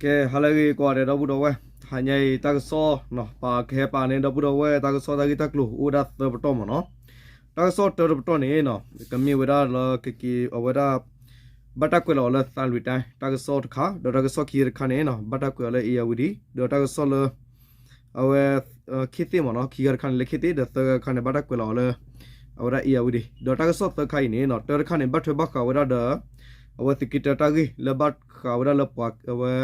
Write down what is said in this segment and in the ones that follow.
ကဲ ဟါလၢအဂ့ၤ ကိးဂၤဒဲး ဒီပုၢ်ဒီဝဲၢ်, တဟါညါအံၤ တၢ်ကစီၣ်နီၤ ပာ်ကဟဲပာ်န့ၢ် ဒီပုၢ်ဒီဝဲၢ် တၢ်ကစီၣ်တၢ်ဂ့ၢ်တၢ်ကျိၤ အိၣ်ဝဲဒၣ်သၢပတီၢ်မ့ၢ်နီၤ. တၢ်ကစီၣ်တၢတပတီၢ်န့ၣ်နီၤ ကမ့ၢ်ဝဲဒၣ်လၢ ကက့ၤအဝဲဒၣ် ဘၣ်တၢ်ကွဲးလီၤအီၤလၢ သၣ်လွံၣ်တၢ် တၢ်ကစီၣ်တခါ, ဒီးတၢ်ကစီၣ်ခံဂၤတခါန့ၣ်နီၤ ဘၣ်တၢ်ကွဲးအီၤလၢ အ့ၣ်ယၣ်ဝတံၤ, ဒီးတၢ်ကစီၣ်လၢ အဝဲ ခ့သ့ၣ်မ့ၢ်နီၤ, ခံဂၤတခါန့ၣ်လၢခ့သ့ၣ်, ဒီးသၢဂၤတခါန့ၣ် ဘၣ်တၢ်ကွဲးလီၤအီၤလၢ အဝဲဒၣ်အ့ၣ်ယၣ်ဝတံၤ, ဒီးတၢ်ကစီၣ်သၢခါအံၤန့ၣ်နီၤ တၢတခါန့ၣ် ဘၣ်ထွဲဘၣ်ဃးဝဲဒၣ်ဒီး အဝဲသုးက့တၢတၢ်ဂ့ၢ်လၢဘၣ်ဃးဝဲဒၣ်လၢပှၤ အဝဲ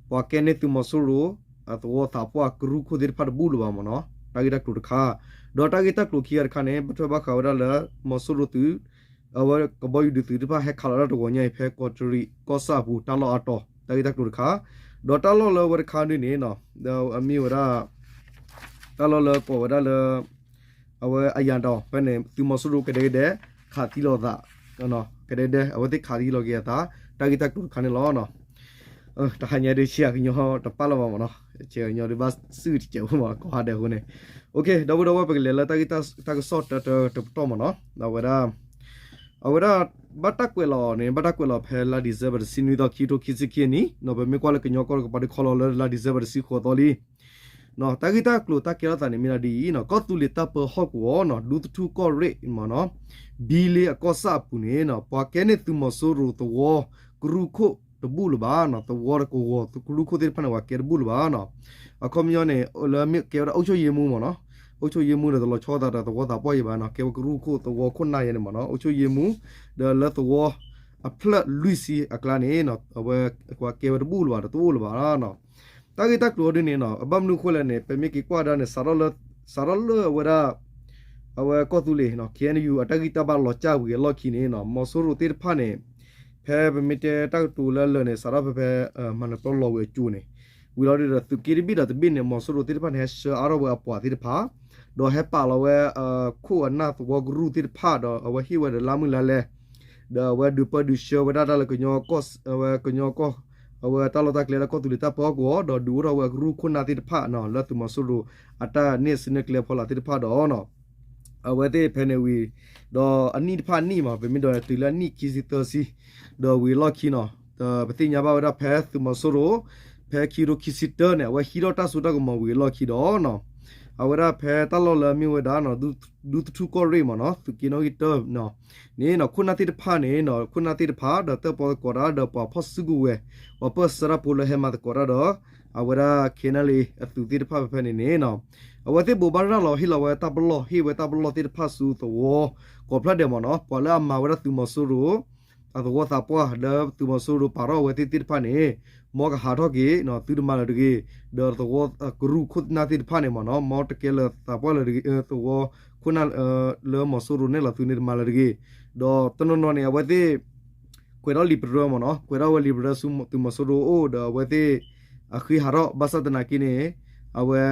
ပှၤကဲန့ၢ်သုးမီၤစိရိၤ အသဝီသးပှၢ်ကရူၢ်ခိၣ်သ့ၣ်တဖၣ်တဘူၣ်လၢၤဘၣ်မ့ၢ်နီၤ, တၢ်ဂ့ၢ်တၢ်ကျိၤတခါ, ဒီးတၢ်ဂ့ၢ်တၢ်ကျိၤခံဂၤတခါန့ၣ် ဘၣ်ထွဲဘၣ်ဃးဝဲဒၣ်လၢ မီၤစိရိၤသုး အဝဲကဘီယူၤဒုးသုးသ့ၣ်တဖၣ်ဟဲခးလီၤတၢ်တဝီညါအံၤ ဖဲကီးတရံးကီၢ်ဆၣ်အပူၤ တၢ်လီၢ်အါတီၤ တၢ်ဂ့ၢ်တၢ်ကျိၤတခါ, ဒီးတၢ်လီၢ်လၢအဝဲတခါဒ်န့ၣ်နီၤ ဒီးအမ့ၢ်ဝဲဒၣ် တၢ်လီၢ်လၢကိးဝဲဒၣ်လၢ အဝဲအယၣ်တီၤဖဲန့ၣ် သုးမီၤစိရိၤကဒဲကဒဲ ခးသံလီၤသး ကဒဲကဒဲ အဝဲသ့ၣ်ခးသံလီၤက့ၤအသး တၢ်ဂ့ၢ်တၢ်ကျိၤတခါန့ၣ်လီၤ. တဟါညါဒုးဆံးအကညီတပာ်လၢၤဘၣ်မ့ၢ်နီၤ, ဆံးအကညီဒုးဘၣ်စုၣ်တစဲးဖိမ့ၢ် ကိးဂၤဒဲးအဃိန့ၣ်, ဒီပုၢ်ဒီဝဲၢ် ပကလဲၤလၢတၢ်ကစီၣ်တၢတပတီၢ်မ့ၢ်နီၤ, အဝဲဒၣ် အဝဲဒၣ် ဘၣ်တၢ်ကွဲးလီၤန့ၣ် ဘၣ်တၢ်ကွဲးလီၤဖဲလါ December တဆံနွံသီ ခံကထိခံဆံခံအနံၣ်နီၤ, ပမ့ၢ်ကွၢ်လၢကညီကီၢ်တကပၤဒုးခီလီၤလၢလါ December တဆံဃိးသီလံ တၢ်ဂ့ၢ်တၢ်ကျိၤတၢ်ကဲထီၣ်သးန့ၣ်မ့ၢ်ဒၣ်ဒ်အံၤနီၤ, ကီၢ်သူလ့ၤတၢ်ပၢဟီၣ်ကဝီၤနီၤ ဒူသထူၣ်ကီၢ်ရ့ၣ်မ့ၢ်နီၤ, ဘံလ့အကီၢ်ဆၣ်အပူၤန့ၣ်နီၤ ပှၤကဲန့ၢ်သုးမီၤစိရိၤသဝီကရူၢ်ခိၣ်တဘူၣ်လၢၤဘၣ်နီၤ, သဝီတကဝီၤ ကရူၢ်ခိၣ်သ့ၣ်တဖၣ်န့ၣ် ပှၤကဲတဘူၣ်လၢၤဘၣ်နီၤ, အခီပညီန့ၣ် လၢမ့ၢ်ကဲဝဲဒၣ်အုပ်ချုပ်ရေးမှူးမ့ၢ်နီၤ, အုပ်ချုပ်ရေးမှူးဒီးတလီၤဆီသးဒီးသဝီသးပှၢ်ယံၤဘၣ်နီၤ, ကဲဝဲကရူၢ်ခိၣ်သဝီခိၣ်နၢ်ယဲန့ၣ်မ့ၢ်နီၤ, အုပ်ချုပ်ရေးမှူး ဒီးလၢသဝီအဖျၢၣ်လွံၢ်ဆံအကျါန့ၣ်နီၤ အဝဲ ပှၤကဲဝဲတဘူၣ်လၢၤဘၣ် တအိၣ်လၢၤဘၣ်နီၤ. တၢ်ဂ့ၢ်တၢ်ကျိၤဒ်န့ၣ်နီၤ အဘၣ်မနုၤအဃိလဲၣ်န့ၣ် ပမ့ၢ်က့ၤကွၢ်ဒၣ်န့ၣ် စးထီၣ်လၢအဝဲဒၣ် အဝဲကီၢ်သူလ့ၤ KNU အတၢ်ဂံၢ်တၢ်ဘါလီၤစၢ်ဝံၤအလီၢ်ခံန့ၣ်နီၤ မီၤစိရိၤသ့ၣ်တဖၣ်န့ၣ် ဖဲပမ့ၢ်တဲတၢ်ကတိၤလၢအလၢာ်န့ၣ် စးထီၣ်ဖဲဖဲ မၤနၢၤပျီလီၤဝံၤအစိၤန့ၣ် ဝံၤလီၤဒုးဒီး သုးက့တဘ့ၣ်ဒီးတဘ့ၣ်န့ၣ် မီၤစိရိၤသ့ၣ်တဖၣ်န့ၣ် ဟဲဆှၢအါထီၣ်ဝဲအပှၤသ့ၣ်တဖၣ် ဒီးဟဲပာ်လီၤဝဲ ခိၣ်အနၢ်သဝီကရူၢ်သ့ၣ်တဖၣ်ဒီး အဝဲဟ့ၣ်ဝဲဒီးလါမုၢ်လါလဲ ဒီးအဝဲဒုးပၢဒုးဆှၢဝဲဒၣ်တၢ်လၢကညီကီၢ် အဝဲကညီကီၢ် အဝဲတၢ်လီၢ်တၢ်ကျဲလၢကီၢ်သူလ့ၤတၢ်ပၢဟီၣ်ကဝီၤ ဒီးဒုးအိၣ်ထီၣ်ဝဲအကရူၢ်ခိၣ်နၢ်သ့ၣ်တဖၣ်နီၤ လၢသုးမီၤစိရိၤအတၢ်န့ၢ်စံၣ်န့ၢ်ကျဲဖီလာ်သ့ၣ်တဖၣ်ဒီးနီၤ အဝဲသ့ၣ်ဖဲန့ၣ်ဝံၤ ဒီးအနံၣ်တဖၣ်အနံၣ်မး ပမ့ၢ်ဒိးန့ၣ်တုၤလၢအနံၣ်ခံဆံသၢဆံ ဒီးဝံၤအလီၢ်ခံနီၤ ပသ့ၣ်ညါဘၣ်ဝဲဒၣ်ဖဲသုးမီၤစိရိၤ ဖဲခံကထိခံဆံတၢန့ၣ် အဝဲဟံးထီၣ်တၢ်စိတၢ်ကမီၤဝံၤအလီၢ်ခံဒီးနီၤ အဝဲဒၣ်ဖဲတၢ်လီၢ်လၢအမ့ၢ်ဝဲဒၣ် ဒူသထူၣ်ကီၢ်ရ့ၣ်မ့ၢ်နီၤ သုးက့နီၣ်ဂံၢ်တၢန့ၣ်နီၤ ခိၣ်နၢ်သ့ၣ်တဖၣ်န့ၣ်နီၤ ခိၣ်နၢ်သ့ၣ်တဖၣ်ဒီးတၢၣ်ပီသကိးတၢ်ဒီးပှၤဖီၣ်စုကဝဲၤ ပှၤပၢၢ်ဆၢတၢ်ဖိလၢဟဲမၤသကိးတၢ်ဒီး အဝဲဒၣ် KNLA အသုးသ့ၣ်တဖၣ်ဖဲဖဲန့ၣ်န့ၣ်နီၤ အဝဲသ့ၣ်ဘိးဘၣ်ရၤလီၤဟ့ၣ်လီၤဝဲတၢ်ပလီၢ် ဟ့ၣ်ဝဲတၢ်ပလီၢ်သ့ၣ်တဖၣ်ဆူသဝီ ကိးဖျၢၣ်ဒဲးမ့ၢ်နီၤ ပှၤလၢအမၤဝဲဒၣ်သုးမီၤစိရိၤ အသဝီသးပှၢ်လၢသုးမီၤစိရိၤပာ်ထီၣ်အဝဲသ့ၣ်သ့ၣ်တဖၣ်န့ၣ် မ်ကဟးထီၣ်က့ၤ သုတမၤလၢၤတဂ့ၤ ဒီးသဝီကရူၢ်ခိၣ်နၢ်သ့ၣ်တဖၣ်န့ၣ်မ့ၢ်နီၤ မ်တကဲလၢသးပှၢ်လၢၤတဂ့ၤ သဝီခိၣ်နၢ် လၢမီၤစိရိၤနဲၣ်လီၤသုန့ၣ်တမၤလၢၤတဂ့ၤ ဒီးတနီၤနီၤန့ၣ် အဝဲသ့ၣ် ကွဲးထီၣ်လံာ်ပရၢမ့ၢ်နီၤ ကွဲးထီၣ်ဝဲလံာ်ပရၢဆူသုးမီၤစိရိၤအအိၣ်ဒီးအဝဲသ့ၣ် အဃ့ဟးထီၣ် ဘၣ်ဆၣ်သနာ်က့န့ၣ် အဝဲ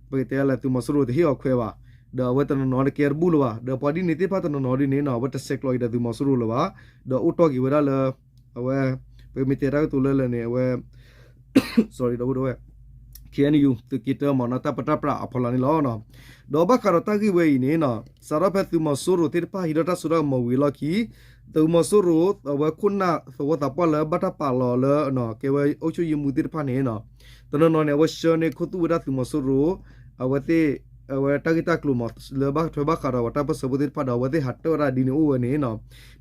ပကတဲလၢသုးမီၤစိရိၤတဟ့ၣ်အီၤခွဲးဘၣ် ဒီးအဝဲတနီၤနီၤတကဲတဘူၣ်လၢၤဘၣ် ဒီးပှၤဒ်န့ၣ်သ့ၣ်တဖၣ်တနီၤနီၤဒ်န့ၣ်နီၤ အဝဲတဆဲးကျိးက့ၤဒီးသုးမီၤစိရိၤလၢၤဘၣ် ဒီးအိၣ်တီၢ်က့ၤဝဲဒၣ်လၢ အဝဲ ပမ့ၢ်တဲတၢ်ကတိၤလၢလၢာ်န့ၣ် အဝဲ sorry ဒီပုၢ်ဒီဝဲၢ် KNU သုးက့တၢမ့ၢ်နီၤ တၢ်ပၢတၢ်ပြးအဖီလာ်န့ၣ်လီၤ. ဒီးဘၣ်ဃးဒီးတၢ်ဂ့ၢ်ဝဲအံၤန့ၣ်နီၤ စးထီၣ်ဖဲသုးမီၤစိရိၤသ့ၣ်တဖၣ်ဟံးထီၣ်တၢ်စိတၢ်ကမီၤဝံၤအလီၢ်ခံ သုးမီၤစိရိၤ အဝဲခိၣ်နၢ်သဝီသးပှၢ်လၢဘၣ်တၢ်ပာ်လီၤလၢ ကဲဝဲအုပ်ချုပ်ရေးမှူးသ့ၣ်တဖၣ်န့ၣ်နီၤ တနီၤနီၤန့ၣ် အဝဲဆှၢန့ၢ်ခူသူၣ်ဝဲဒၣ်သုးမီၤစိရိၤ အဝဲသ့ၣ် အဝဲတၢ်ဂ့ၢ်တၢ်ကျိၤမ့ၢ် လၢဘၣ်ထွဲဘၣ်ဃးဒီးပှၤတၢ်ပၢၢ်ဆၢဖိသ့ၣ်တဖၣ်ဒီး အဝဲသ့ၣ်ဟးတၢၢ်ဝဲဒၣ်ဒ်န့ၣ်အိၣ်ဝဲန့ၣ်နီၤ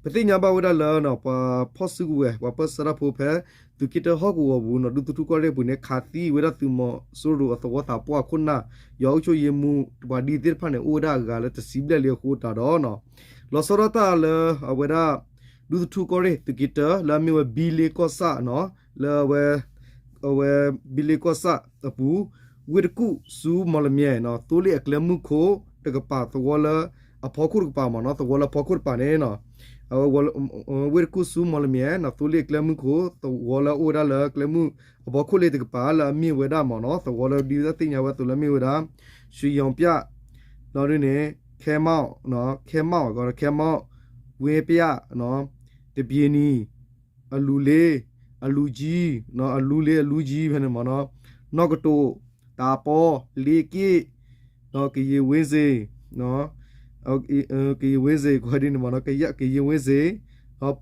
ပသ့ၣ်ညါဘၣ်ဝဲဒၣ်လၢ ပှၤဖီၣ်စုကဝဲၤ ပှၤပၢၢ်ဆၢတၢ်ဖိဖဲသုးက့တၢဟီၣ်ကဝီၤပူၤနီၤ ဒူသထူၣ်ကီၢ်ရ့ၣ်ပူၤန့ၣ် ခးသံဝဲဒၣ်သုးမီၤစိရိၤအသဝီသးပှၢ်ခိၣ်နၢ် ယွၤအုပ်ချုပ်ရေးမှူး ပှၤဒ်သ့ၣ်တဖၣ်န့ၣ် အိၣ်ဝဲဒၣ်အဂၤလၢတဆံဘျဲၣ်လံအဃိတးဒီးနီၤ လီၤဆီဒၣ်တၢ်လၢအဝဲဒၣ် ဒူသထူၣ်ကီၢ်ရ့ၣ်သုးက့တၢ လၢအမ့ၢ်ဝဲဘံလ့ကီၢ်ဆၣ်နီၤ လၢအဝဲ အဝဲဘံလ့ကီၢ်ဆၣ်အပူၤ ဝ့ၢ်တကူၣ်ဆူမီၢ်လမၠဲၣ်နီၤ သိလ့ၣ်အကျဲမုၢ်ခိၣ်တကပၤ သဝီလၢအဖီခိၣ်တကပၤမ့ၢ်နီၤ သဝီလၢအဖီခိၣ်တကပၤန့ၣ်နီၤ အဝဲ ဝ့ၢ်တကူၣ်ဆူမီၢ်လမၠဲၣ်နီၤ သိလ့ၣ်အကျဲမုၢ်ခိၣ် သဝီလၢအအိၣ်ဝဲဒၣ်လၢကျဲမုၢ်အဖီခိၣ်လ့တကပၤ လၢအမ့ၢ်ဝဲဒၣ်မ့ၢ်နီၤ သဝီလၢဒ်တၢ်သ့ၣ်ညါဝဲအသိးလၢအမ့ၢ်ဝဲဒၣ် ရွှေရောင်ပြ ဒီးဒ်န့ၣ် ခဲမောက် ခဲမောက် ခဲမောက် ဝင်းပြ တပျ့ၤနံၤ အလူလ့ အလူကၠံ အလူလ့ အလူကၠံ ဖဲန့ၣ်မ့ၢ်နီၤ နီၢ်ကတိၤ တၢ်ပီ လ့က့ၣ် ကရင်ဝင်းဇေ ကရင်ဝင်းဇေ ကဒ်န့ၣ်မ့ၢ်နီၤ ကရင်ဝင်းဇေ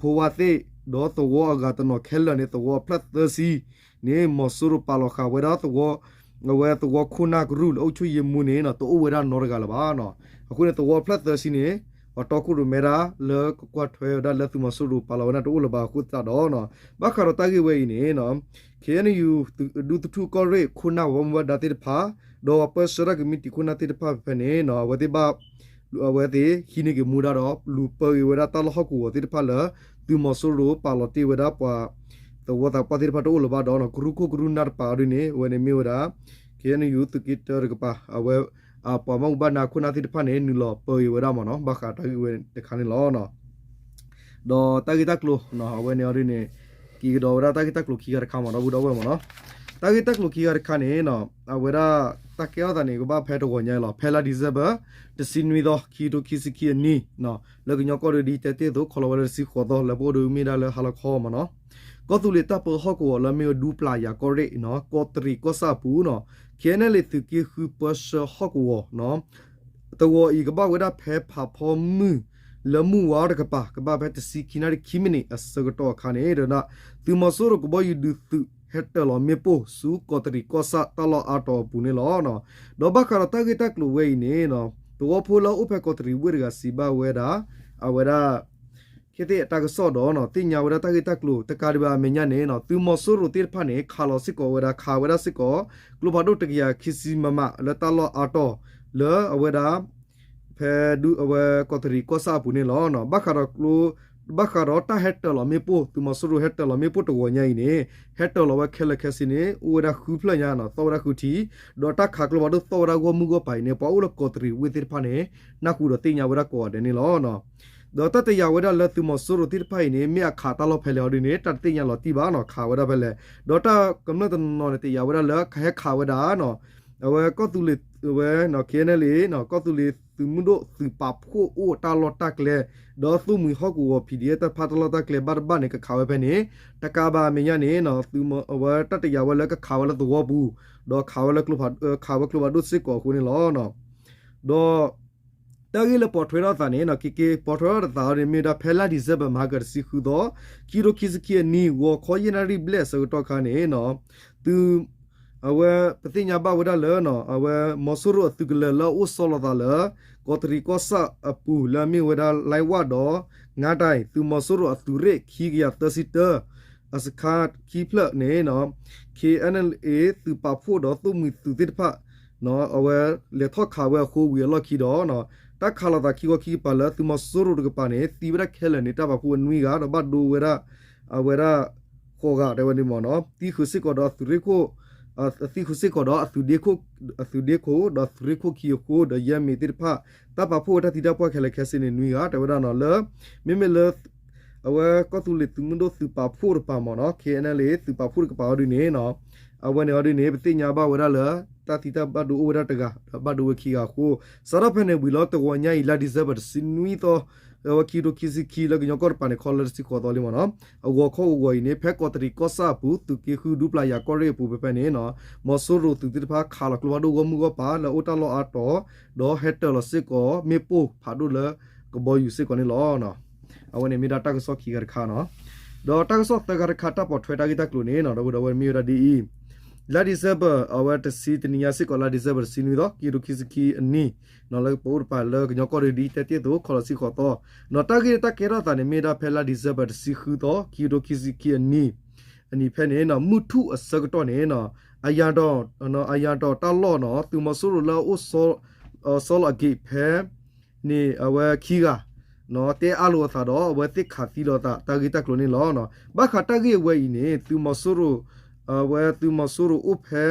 ဖိဝါသ့ၣ် ဒီးသဝီအဂၤတနီၤခဲလၢာ်န့ၣ် သဝီအဖျၢၣ်သၢဆံန့ၣ် မီၤစိရိၤပာ်လီၤဃာ်ဝဲဒၣ်သဝီ အဝဲသဝီခိၣ်နၢ်ကရူၢ်လၢအုပ်ချုပ်ရေးမှူးန့ၣ်နီၤ တအိၣ်ဝဲဒၣ်နီတဂၤလၢၤဘၣ်နီၤ. အဃိန့ၣ် သဝီအဖျၢၣ်သၢဆံန့ၣ် ပှၤတီခိၣ်ရိၣ်မဲဒၣ်လၢကကွၢ်ထွဲဝဲဒၣ်လၢသုးမီၤစိရိၤပာ်လီၤဝဲဒၣ်တအိၣ်လၢၤဘၣ်အဃိသတးဒီးနီၤ ဘၣ်ဃးဒီးတၢ်ဂ့ၢ်ဝဲအံၤန့ၣ်နီၤ ခ့ၣ်အဲၣ်ယူၣ် ဒူသထူၣ်ကီၢ်ရ့ၣ်ခိၣ်နၢ်ပှၤဘၣ်မူဘၣ်ဒါသ့ၣ်တဖၣ် ဒီးပၢဆှၢတၢ်ကမံးတံာ်ခိၣ်နၢ်သ့ၣ်တဖၣ်ဖဲန့ၣ်နီၤ အဝဲသ့ၣ်ဘၣ် အဝဲသ့ၣ်ဟံးန့ၢ်က့ၤမူဒါဒီး လူၤပၢက့ၤဝဲဒၣ်တၢ်လီၢ်ဟီၣ်ကဝီၤသ့ၣ်တဖၣ်လၢ သုးမီၤစိရိၤပာ်လီၤတ့ၢ်ဝဲဒၣ်ပှၤ သဝီသးပှၢ်သ့ၣ်တဖၣ်တအိၣ်လၢၤဘၣ်ဒီးနီၤ ကရူၢ်ခိၣ်ကရူၢ်နၢ်တပၤအီၤဒ်န့ၣ် အဝဲန့ၣ်မ့ၢ်ဝဲဒၣ် ခ့ၣ်အဲၣ်ယူၣ်သုးက့တၢတကပၤ အဝဲ ပှၤဘၣ်မူဘၣ်ဒါခိၣ်နၢ်သ့ၣ်တဖၣ်န့ၣ် နုာ်လီၤပၢက့ၤဝဲဒၣ်မ့ၢ်နီၤ ဘၣ်ဃးတၢ်ဂ့ၢ်ဝဲတခါန့ၣ်လီၤ. ဒီးတၢ်ဂ့ၢ်တၢ်ကျိၤ အဝဲန့ၣ်အီၤဒ်န့ၣ် က့ၤကဒီးဝဲဒၣ်တၢ်ဂ့ၢ်တၢ်ကျိၤခံဂၤတခါမ့ၢ်နီၤ ဒီပုၢ်ဒီဝဲၢ်မ့ၢ်နီၤ တၢ်ဂ့ၢ်တၢ်ကျိၤခံဂၤတခါန့ၣ်နီၤ အဝဲဒၣ်တၢ်ကဲထီၣ်သးန့ၣ် ကဘၣ်ဖဲတဂီၤညါအံၤလီၤ ဖဲလါ December တဆံနွံသီ ခံကထိခံဆံခံအနံၤ လၢကညီကီၢ်ဒီးဒ်တဲတ့ၢ်အသိး ခီလီၤဝဲလၢတဆံဃိးသီ လၢပအိၣ်ဒီးမ့ၢ်ဒၣ်လၢဟါလီၤခီမ့ၢ်နီၤ ကီၢ်သူလ့ၤတၢ်ပၢဟီၣ်ကဝီၤလၢမ့ၢ်ဝဲဒူပျာ်ယၤကီၢ်ရ့ၣ်နီၤ ကီးတရံးကီၢ်ဆၣ်အပူၤနီၤ ခ့ၣ်အဲၣ်ယူၣ်သုးက့ဃုပၢဆှၢဟီၣ်ကဝီၤနီၤ တဂီၤအံၤကဘၣ်ဝဲဒၣ်ဖဲဖးဖီမုၢ် လၢမုၢ်ဝါတကပၤ ကဘၣ်ဖဲတဆံခံနၣ်ရံၣ်ခံမံးနံးအဆၢကတီၢ်အခါန့ၣ် ဒီးဒၣ် သုးမီၤစိရိၤကဘီယူၤဒုးသုး ဟဲတၢၤလီၤမ့ၣ်ပိၢ်ဆူကီးတရံးကီၢ်ဆၣ်တၢ်လီၢ်အါတီၤအပူၤန့ၣ်လီၤ. ဒီးဘၣ်ဃးဒီးတၢ်ဂ့ၢ်တၢ်ကျိၤဝဲအံၤန့ၣ် သဝီဖိလၢအအိၣ်ဖဲကီးတရံးဝ့ၢ်တဂၤစံးဘၣ်ဝဲဒၣ် အဝဲဒၣ် ခ့သ့ၣ်အတၢ်ကစီၣ်ဒီး သ့ၣ်ညါဝဲဒၣ်တၢ်ဂ့ၢ်တၢ်ကျိၤ တကးဒံးဘၣ်အမဲာ်ညါန့ၣ် သုးမီၤစိရိၤသ့ၣ်တဖၣ်န့ၣ် ခးလီၤစ့ၢ်ကီးဝဲဒၣ် ခးဝဲဒၣ်စ့ၢ်ကီး ကျိဖးဒိၣ်တကယၤခံဆံ မမ လၢတၢ်လီၢ်အါတီၤ လၢအဝဲဒၣ် ဖဲဒုးအဝဲကီးတရံးကီၢ်ဆၣ်အပူၤန့ၣ်လီၤ. ဘၣ်ဃးဒီးကျိ ဘၣ်ဃးဒီးတၢ်ဟဲတၢၤလီၤမ့ၣ်ပိၢ် သုးမီၤစိရိၤဟဲတၢၤလီၤမ့ၣ်ပိၢ်တဂီၤညါအံၤန့ၣ် ဟဲတၢၤလီၤဝဲခဲလၢာ်ခဲဆ့န့ၣ် အိၣ်ဝဲဒၣ်ဃုဖျၢၣ်ညါနီၤ သီၣ်ဝဲဒၣ်ဃုထံး ဒီးတၢ်ခးကျိဖးဒိၣ်သီၣ်ဝဲဒၣ်ဂီၢ်မုၢ်ဂီၢ်ပၤအံၤန့ၣ် ပှၤအိၣ်လၢကီးတရံးဝ့ၢ်သ့ၣ်တဖၣ်န့ၣ် နၢ်ဟူဒီးသ့ၣ်ညါဝဲဒၣ်ကိးဂၤဒဲးန့ၣ်လီၤ. ဒီးတၢ်တယာ်ဝဲဒၣ်လၢသုးမီၤစိရိၤသ့ၣ်တဖၣ်အံၤန့ၣ် မ့ၢ်အခးတၢ်လီၢ်ဖဲလဲၣ်အီၤဒ်န့ၣ် တၢ်တသ့ၣ်ညါလီၤတံၢ်ဘၣ်နီၤ ခးဝဲဒၣ်ဖဲလဲၣ်. ဒီးတၢ်ကမျၢၢ်တနီၤနီၤန့ၣ် တယာ်ဝဲဒၣ်လၢကဟဲခးဝဲဒၣ်နီၤ အဝဲကီၢ်သူလ့ၤဝဲ ခ့ၣ်အဲၣ်ယူၣ် ကီၢ်သူလ့ၤသုးမုၢ်ဒိၣ်သုးပာ်ဖှိၣ်အိၣ်တၢ်လီၢ်တၢ်ကျဲ ဒီးသိၣ်မှံၤဟီၣ်ကဝီၤ PDF တၢ်ဖးတၢ်လီၢ်တၢ်ကျဲဘၣ်တဘၣ်န့ၣ် ကခးဝဲဖဲန့ၣ် တကးဘၣ်အမဲာ်ညါန့ၣ် အဝဲတၢ်တယာ်ဝဲလၢကခးဝဲလၢသဝီပူၤ ဒီးခးဝဲလၢ ခးဝဲကျိဖးဒိၣ်စ့ၢ်ကီးအဃိန့ၣ်လီၤ. ဒီး တၢ်ဂ့ၢ်လၢပိာ်ထွဲထီၣ်သးန့ၣ် က့ၤက့ၤပိာ်ထွဲထီၣ်တသးအီၤန့ၣ် မ့ၢ်ဝဲဒၣ်ဖဲလါ December မဟါကတဆံဃုသီ ခံကထိခံဆံခံအနံၣ် ဂီၤခီယဲၢ်နၣ်ရံၣ်ဘျဲၣ်အဆၢကတီၢ်ခါန့ၣ် သုး အဝဲပသ့ၣ်ညါဘၣ်ဝဲဒၣ်လၢ အဝဲမီၤစိရိၤအသုးကလၢၤလၢအအိၣ်ဆီလီၤသးလၢ ကီးတရံးကီၢ်ဆၣ်အပူၤလၢအမ့ၢ်ဝဲဒၣ် လၢၢ်ဝၣ်ဒီး ငါးတိုင် သုးမီၤစိရိၤအသုးရ့ၣ်ခံကယၤသၢဆံတၢ အစခါခံဖျၢၣ်န့ၣ် ခ့ၣ်အဲၣ်ယူၣ် သုးပာ်ဖှိၣ်ဒီးသိၣ်မှံၤသုးသ့ၣ်တဖၣ် အဝဲလဲၤထီၣ်ခးဝဲအဃိဝံၤအလီၢ်ခံဒီး တၢ်ခးလိာ်သးခံခီခံကပၤလၢသုးမီၤစိရိၤတကပၤန့ၣ် သံဝဲဒၣ်ခဲလၢာ်န့ၣ် တၢ်ပာ်ဖှိၣ်ဝဲနွံဂၤ ဒီးဘၣ်ဒိဝဲဒၣ် အဝဲဒၣ် ဃိးဂၤတဲဝဲန့ၣ်မ့ၢ်နီၤ သံဃုာ်စ့ၢ်ကီးဒီးအသုးရ့ၣ်ခိၣ် သံဃုာ်စ့ၢ်ကီးဒီးအသုးဒ့ခိၣ် အသုးဒ့ခိၣ် ဒီးသုးရ့ၣ်ခိၣ်ခံအဃိ ဒီးယဲၢ်မ့ၢ်သ့ၣ်တဖၣ် တၢ်ပာ်ဖှိၣ်ဝဲတၢ်သံတၢ်ပှၢ်ခဲလၢာ်ခဲဆ့န့ၣ်နွံဂၤ တဲဝဲဒၣ်နီၤလၢ မ့မ့ၢ်လၢ အဝဲကီၢ်သူလ့ၤသုးမုၢ်ဒိၣ်သုးပာ်ဖှိၣ်တကပၤမ့ၢ်နီၤ ခ့ၣ်အဲၣ်ယူၣ် သုးပာ်ဖှိၣ်တကပၤအီၤဒ်န့ၣ် အဝဲန့ၣ်အီၤဒ်န့ၣ် ပသ့ၣ်ညါဘၣ်ဝဲဒၣ်လၢ တၢ်သံတၢ်ဘၣ်ဒိအိၣ်ဝဲဒၣ်တဂၤ ဒီးဘၣ်ဒိဝဲခံဂၤအဃိ စးထီၣ်ဖဲန့ၣ်ဝံၤလီၤ တဂီၤညါအံၤ လါ December တဆံနွံသီ အဝဲခံကထိခံဆံခံ လၢကညီကီၢ်တကပၤန့ၣ် ခီလၢတဆံဃိးသီလံမ့ၢ်နီၤ အဂီၤခီဂီၤဂီၤအံၤန့ၣ် ဖဲကီးတရံးကီၢ်ဆၣ်အပူၤ သုးက့ဃုဒူပျာ်ယၤကီၢ်ရ့ၣ်အပူၤဖဲဖဲန့ၣ် မီၤစိရိၤသုးသ့ၣ်တဖၣ်ခးလီၤကျိဖးဒိၣ်ဂီၢ်မုၢ်ဂီၢ်ပၤလၢအအိၣ်တၢ်လီၢ်အါတီၤ ဒီးဟဲတၢၤလီၤစ့ၢ်ကီးမ့ၣ်ပိၢ်ဖးဒိၣ်လၢကဘီယူၤစ့ၢ်ကီးန့ၣ်လီၤ. အဝဲန့ၣ်မ့ၢ်ဒၣ်တၢ်ကစီၣ်ခံဂၤတခါနီၤ ဒီးတၢ်ကစီၣ်သၢဂၤတခါတၢ်ပိာ်ထွဲတၢ်ဂ့ၢ်တၢ်ကျိၤန့ၣ် ဒီပုၢ်ဒီဝဲၢ်မ့ၢ်ဝဲဒၣ်ဒ်အံၤ လါ December အဝဲတဆံတနံၤညါစ့ၢ်ကီးလါ December တဆံနွံသီ ခံကထိခံဆံခံအနံၣ် လၢပအိၣ်တပၤလၢကညီကီၢ်ဒီးဒ်တဲတ့ၢ်အသိး ခီလီၤဆံဃိးသီ နီၤ တၢ်ဂ့ၢ်တၢ်ကဲထီၣ်သးန့ၣ် မ့ၢ်ဒၣ်ဖဲလါ December တဆံဃုသီ ခံကထိခံဆံခံအနံၣ် အနံၣ်ဖဲန့ၣ် မုၢ်ထူၣ်အဆၢကတီၢ်န့ၣ် အယၤဒီး အယၤဒီးတၢ်လီၢ်နီၤ သုးမီၤစိရိၤလၢအအိၣ် ဆီလီၤအက့ၤဖဲ န့ၣ် အဝဲခံဂၤ တဲအါလိာ်အသးဒီး အဝဲသ့ၣ်ခးသံလိာ်သးတၢ်ဂ့ၢ်တၢ်ကျိၤန့ၣ်လီၤ. ဘၣ်ဃးတၢ်ဂ့ၢ်အဝဲအံၤန့ၣ် သုးမီၤစိရိၤ အဝဲသုးမီၤစိရိၤအိၣ်ဖဲ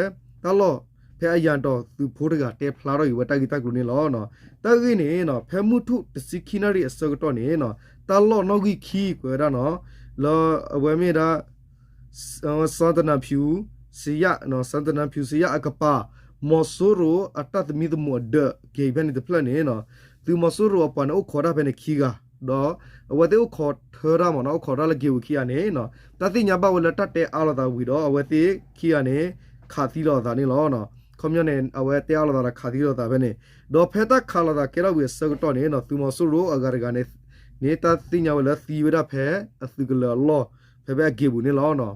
တၢ်လီၢ် ဖဲအယၤဒီးသုးဖိတဂၤတဲဖျါထီၣ်က့ၤဝဲတၢ်ဂ့ၢ်တၢ်ကျိၤန့ၣ်လီၤ. တၢ်ဂ့ၢ်န့ၣ် ဖဲမုၢ်ထူၣ်တဆံခံနၣ်ရံၣ်အဆၢကတီၢ်န့ၣ် တၢ်လီၢ်နီၣ်ဂံၢ်ခံကွဲးဝဲဒၣ်နီၤ လၢအဝဲမ့ၢ်ဒၣ် စၣ်တနၢ်ဖၠူၣ် စယၣ် စၣ်တနၢ်ဖၠူၣ်စယၣ်အကပၤ မီၤစိရိၤအတၢ်သမံသမိးအဒၢးက့ၤဖဲန့ၣ်တဖျၢၣ်န့ၣ် သုးမီၤစိရိၤအပှၤန့ၣ်အိၣ်ခိးတၢ်ဖဲန့ၣ်ခံဂၤ ဒီးအဝဲသ့ၣ်အိၣ်ခိးထၢတၢ်မ့ၢ်နီၤ အိၣ်ခိးတၢ်လၢက့ၤဝဲခံဂၤန့ၣ် တၢ်သ့ၣ်ညါဘၣ်ဝဲလၢတၢ်တဲအါလိာ်သးဝံၤဒီး အဝဲသ့ၣ်ခံဂၤန့ၣ် ခးသံလိာ်သးန့ၣ်လီၤ. ခီပညီန့ၣ် အဝဲတဲအါလိာ်သးဒီးခးသံလိာ်သးဖဲန့ၣ် ဒီးဖဲတၢ်ခးလိာ်သးကဲထီၣ်ဝံၤအဆၢကတီၢ်န့ၣ် သုးမီၤစိရိၤအဂၤတဂၤန့ၣ် န့ၣ် တၢ်သ့ၣ်ညါဝဲလၢသံဝဲဒၣ်ဖဲအသုးကလၢၤအလီၢ် ဖဲဖဲအက့ၢ်ပူၤန့ၣ်လီၤ.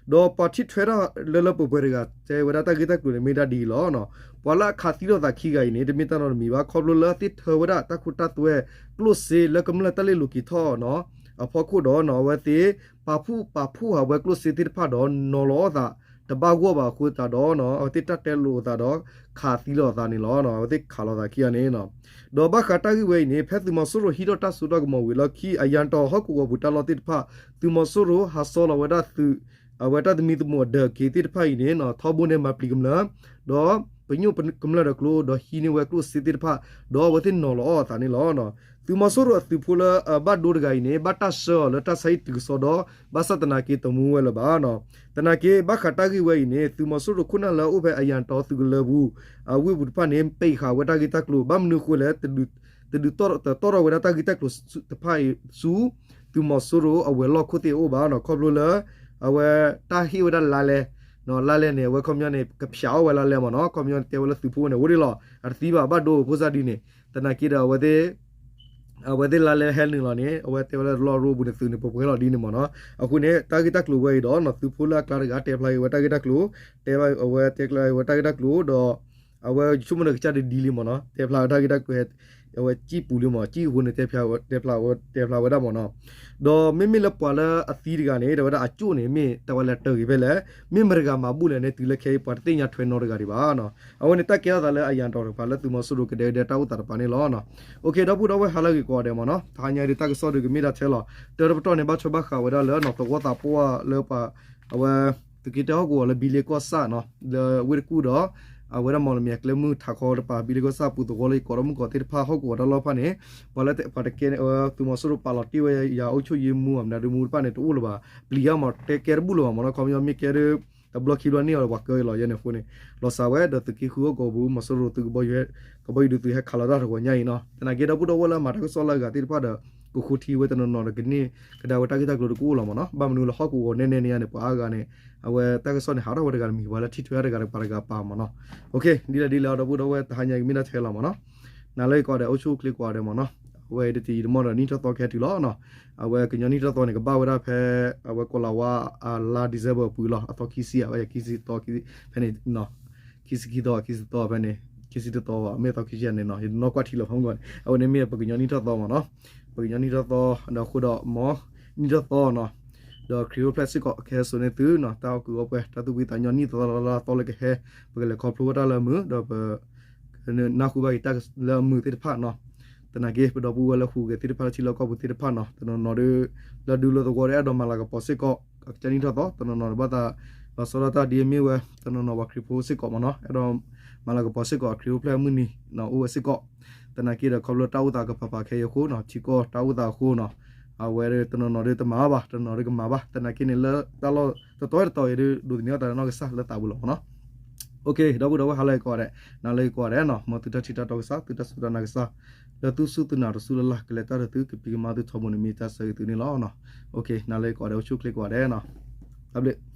ဒီးပှၤထံၣ်ထွဲတၢ်လၢလၢပှဲၤပှဲၤတဂၤ တဲဝဲဒၣ်တၢ်ဂ့ၢ်တၢ်ကျိၤန့ၣ် မ့ၢ်ဒၣ်ဒ်အံၤလီၤ. ပှၤလၢအခးသံလိာ်သးခံဂၤအံၤန့ၣ် တမ့ၢ်တၢ်နီတမံၤဘၣ် ခီဖျိလၢအသ့ၣ်ထၢဝဲဒၣ်တၢ်ခိတၢ်သွဲ ကျိၣ်စ့လၢကမျၢၢ်တၢ်လ့ၣ်လိၤက့ၤထီၣ်နီၤ အဖီခိၣ်ဒီးနီၤ အဝဲသ့ၣ်ပာ်ဖှိၣ်ပာ်ဖှိၣ်ဟးဝဲကျိၣ်စ့သ့ၣ်တဖၣ်ဒီးနီၤလီၤအသး တဘၣ်ဂီၢ်ဘၣ်အဃိသတးဒီးနီၤ အဝဲသ့ၣ်တၢ်တဲလိာ်အသးဒီး ခးသံလိာ်အသးန့ၣ်လီၤ. အဝဲသ့ၣ်ခးလိာ်သးခံဂၤန့ၣ်နီၤ ဒီးဘၣ်ဃးတၢ်ဂ့ၢ်ဝဲအံၤန့ၣ် ဖဲသုးမီၤစိရိၤဟံးထီၣ်တၢ်စိတၢ်ကမီၤဝံၤလၢခံ အယၤတီၤဟီၣ်ကဝီၤပူၤတၢ်လီၢ်သ့ၣ်တဖၣ် သုးမီၤစိရိၤဟးစီလီၤဝဲဒၣ်သုး အဝဲတၢ်သမံသမိးအဒၢးက့ၤသ့ၣ်တဖၣ်အံၤန့ၣ်နီၤ ထီဘိန့ၣ်မၤပျံၤကမျၢၢ် ဒီးပညိၣ်ကမျၢၢ်ဒီးကျိ ဒီးဟံးန့ၢ်ဝဲကျိၣ်စ့သ့ၣ်တဖၣ် ဒီးအဝဲသ့ၣ်နီၤလီၤအီၣ်အသးန့ၣ်လီၤ. သုးမီၤစိရိၤအသုးဖိလၢအဘၣ်ဒိတဂၤအံၤန့ၣ် ဘၣ်တၢ်ဆှၢအီၤလၢတၢ်ဆါဟံၣ်တုၤကစီဒီ ဘၣ်ဆၣ်သနာ်က့တမူဝဲလၢၤဘၣ်နီၤ. သနာ်က့ ဘၣ်ဃးတၢ်ဂ့ၢ်ဝဲအံၤန့ၣ် သုးမီၤစိရိၤခိၣ်နၢ်လၢအအိၣ်ဖဲအယၤတီၤသုးကလၢၤပူၤ အဝ့ၢ်ပူၤတဖၣ်န့ၣ် ပ့းဃာ်ဝဲတၢ်ဂ့ၢ်တၢ်ကျိၤ ဘၣ်မနုၤအဃိလဲၣ် တဒုး တဒုးတီၣ်ထီၣ်ဝဲဒၣ်တၢ်ဂ့ၢ်တၢ်ကျိၤတဖၣ်အံၤဆူ သုးမီၤစိရိၤအဝဲၤလီၢ်ခိၣ်သ့ၣ်အအိၣ်ဘၣ်နီၤ ခီဖျိလၢ အဝဲတၢ်ဟ့ၣ်ဝဲဒၣ်လါလဲ လါလဲန့ၣ် အဝဲခီပညီန့ၣ် ကဖျးအီၣ်ဝဲလါလဲမ့ၢ်နီၤ ခီပညီန့ၣ်တဲဝဲလၢသုးဖိန့ၣ် အိၣ်ဒံးလီၤ အတသံဘၣ်ဘၣ်ဒိဖိစၢ်ဒ်န့ၣ် သနာ်က့ဒီး အဝဲသ့ၣ်လါလဲဟဲနုာ်လီၤန့ၣ် အဝဲတဲဝဲလၢတလီၢ်ရိပူၤန့ၣ် သုးန့ၣ်ပှဲၤပှဲၤလီၤဒ်န့ၣ်မ့ၢ်နီၤ အဃိန့ၣ် တၢ်ဂ့ၢ်တၢ်ကျိၤဝဲအံၤဒီးနီၤ သုးဖိလၢအကျါတဂၤ တဲဖျါက့ၤဝဲတၢ်ဂ့ၢ်တၢ်ကျိၤ တဲဘၣ်အဝဲတဲဖျါက့ၤဝဲတၢ်ဂ့ၢ်တၢ်ကျိၤဒီး အဝဲဆိကမိၣ်ဒီးကစၢ်ဒ်ဒ်လံမ့ၢ်နီၤ တဲဖျါဝဲတၢ်ဂ့ၢ်တၢ်ကျိၤ အဝဲစံၣ်ပူၤလံမ့ၢ် စံၣ်အဃိန့ၣ် တဲဖျါဝဲဒၣ်မ့ၢ်နီၤ ဒီးမ့မ့ၢ်လၢပှၤလၢအသံတဂၤန့ၣ် တဲဝဲဒၣ်အကၠိၣ်န့ၣ် မ့ၢ်တၢ်ဝဲလဲၤတၢ်ဂ့ၤဖဲလဲၣ် မ့ၢ်မတဂၤမၤဘူၣ်လဲၣ်န့ၣ် တုၤလၢခဲအံၤပှၤတသ့ၣ်ညါထွဲနီတဂၤဒံးဘၣ်နီၤ အဝဲန့ၣ်တၢ်ကဲထီၣ်သးလၢအယၤတီၤတကပၤလၢသုးမီၤစိရိၤကဒဲကဒဲတၢ်အိၣ်သးတကပၤန့ၣ်လီၤ. ဒီပုၢ်ဒီဝဲၢ်ဟါလၢအဂ့ၤကိးဂၤဒဲးမ့ၢ်နီၤ တဟါညါဒ်တၢ်ကစီၣ်ဒ်ကမ့ၢ်ဒၣ်ထဲလီၤ တၢ်တပတီၢ်န့ၣ် ဘၣ်ထွဲဘၣ်ဃးဝဲဒၣ်လၢနီၤ သဝီသးပှၢ်လၢပှၤ အဝဲ သုးက့တၢဟီၣ်ကဝီၤလၢဘံလ့ကီၢ်ဆၣ်နီၤ လၢဝ့ၢ်တကူၣ်ဒီး အဝဲဒၣ်မီၣ်လမၠဲၤကျဲမုၢ်ထးခီတပၤ ဘံလ့ကီၢ်ဆၣ်ပူၤသဝီလၢယကိးထီၣ်မုၢ်ကီးသ့ၣ်တဖၣ်ဟီၣ်ကဝီၤတၢ်လီၢ်တဖၣ်န့ၣ် ပှၤလၢပှၤတကဲ သုးမီၤစိရိၤပာ်လီၤတ့ၢ်ဝဲယၤ အုပ်ချုပ်ရေးမှူး အမနုၤဒုမူတဖၣ်န့ၣ် တအိၣ်လၢၤဘၣ် ပျံၤယါမ့ၢ်တဲကဲတဘူၣ်လၢၤဘၣ်မ့ၢ်နီၤ ခီပညီမ့ၢ်ကဲဒ် တဘျီခံဘျီန့ၢ်အီၤဒီးပှၤကၢအီၤလီၤယဲန့ၣ်အဃိန့ၣ် လီၤစှၤဝဲဒီးသုးက့ဃုဟီၣ်ကဝီၤပူၤ မီၤစိရိၤသုးကဘီယူၤ ကဘီယူၤဒုးသုးဟဲခးလီၤတၢ်တဂီၤညါအံၤနီၤ သနာ်က့ဒီပုၢ်ဒီဝဲၢ်လၢအမၤတၢ်ကစီၣ်လၢအဂၤသ့ၣ်တဖၣ်ဒီး ကဃိထံဝဲတနီၤနီၤဒီးကန့ၢ်ကဒါဝဲတၢ်ဂ့ၢ်တၢ်ကျိၤတကအိၣ်လီၤမ့ၢ်နီၤ ဘၣ်မနုၤလၢဟီၣ်ကဝီၤနဲနဲန့ၣ်ယါန့ၣ် ပှၤအါဂၤန့ၣ် အဝဲတၢ်ကစီၣ်န့ၣ် ဟးထီၣ်ဝဲတဂၤတမံၤ ပှၤလၢထံၣ်ထွဲတဂၤတကပၤတဂၤပာ်မ့ၢ်နီၤ ဒ်လဲၣ်ဒ်လဲၣ်ဒီပုၢ်ဒီဝဲၢ် တဟါညါကမ့ၢ်ဒၣ်ထဲလီၤမ့ၢ်နီၤ နၤလၢယကိးဂၤဒဲး အိၣ်ဆူၣ်အိၣ်ချ့ကိးဂၤဒဲးမ့ၢ်နီၤ အဝဲအံၤတထံၣ်တမီၢ်ဒီးနံၣ်ထီၣ်သီကဟဲတုၤလီၤနီၤ အဝဲကညီနံၣ်ထီၣ်သီန့ၣ် ကဘၣ်ဝဲဒၣ်ဖဲ အဝဲကီၤလၤဝါ အလါ December အပူၤလီၤ အသီခံဆံ အဝဲခံဆံသီ ဖဲန့ၣ် ခံဆံခံသီ ခံဆံသီဖဲန့ၣ် ခံဆံတသီဘၣ် မ့ၢ်သီခံဆံန့ၣ်နီၤ ယတနီၣ်ကွၢ်ထံလီၤဖဲမုၢ်ဂီၢ်န့ၣ် အဝဲန့ၣ်မ့ၢ်ပကညီနံၣ်ထီၣ်သီမ့ၢ်နီၤ ပကညီနံၣ်ထီၣ်သီ ဒီးအဃိဒီးမ့ၢ် နံၣ်ထီၣ်သီနီၤ ဒီးခရံာ်အိၣ်ဖျဲၣ်စ့ၢ်ကီး ကဟဲစိာ်န့ၢ်သုနီၤ တၢ်အီၣ်ကုးအီပှဲၤ တၢ်သူၣ်ဖှံသးညီ နံၣ်သီလါလါသီလၢကဟဲ ပကလဲၤခီဖျိဝဲတၢ်လၢအမုာ် ဒီးပ နၢ်ဟူဘၣ်က့ၤတၢ်လၢအမုာ်သ့ၣ်တဖၣ်နီၤ သနာ်က့ ပဒီပုၢ်ဝဲၢ်လၢဟူးဂဲၤသ့ၣ်တဖၣ်လၢထံလီၢ်ကီၢ်ပူၤသ့ၣ်တဖၣ်နီၤ တနီၤနီၤဒီး လၢဒူလၢသဝီဒီး အဲၣ်ဒိးမၤလၤကပီၤစ့ၢ်ကီး ကစၢ်နံၣ်ထီၣ်သီ တနီၤနီၤဒီးဘၣ်သး လီၤဆီဒၣ်တၢ်ဒ်အမ့ၢ်ဝဲ တနီၤနီၤပှၤခရံာ်ဖိစ့ၢ်ကီးမ့ၢ်နီၤ အဲၣ်ဒိးမၤလၤကပီၤစ့ၢ်ကီး ခရံာ်အိၣ်ဖျဲၣ်အမုၢ်နံၤနီၤ အိၣ်ဝဲစ့ၢ်ကီး သနာ်က့ဒီး ခီဖျိတၢ်အိၣ်သးကပၤပၤခဲအံၤအဃိနီၤ ထံကီၢ်တၢ်အိၣ်သးအဃိနီၤ အဝဲတနီၤနီၤဒီးတမၤဘၣ် တနီၤနီၤဒီးကမၤဘၣ် သနာ်က့န့ၣ် လၢတၢ်လီၢ်တတီၤတတီၤအံၤဒီး ဒိးသန့ၤအသးဒီးနီၢ်ကစၢ်လၢသးပူၤလီၤမ့ၢ်နီၤ ဒီပုၢ်ဒီဝဲၢ်ဟါလၢအဂ့ၤကိးဂၤဒဲး နၤလၢအဂ့ၤကိးဂၤဒဲးနီၤ မ်သုတၢ်ထံၣ်တၢ်တီကစၢ် သုတၢ်စူၢ်တၢ်နာ်ကစၢ် လၢသုစူၢ်သုနာ်တစူၢ်လၢ်လၢ် ကလဲၤတၢ်ဒီးသု ကပံၤကမၤသုထီဘိန့ၣ် မ့ၢ်တၢ်ဆၢဂ့ၤသုန့ၣ်လီၤ. နၤလၢအဂ့ၤကိးဂၤဒဲး အိၣ်ဆူၣ်အိၣ်ချ့ကိးဂၤဒဲးနီၤ တၢ်ဘျုး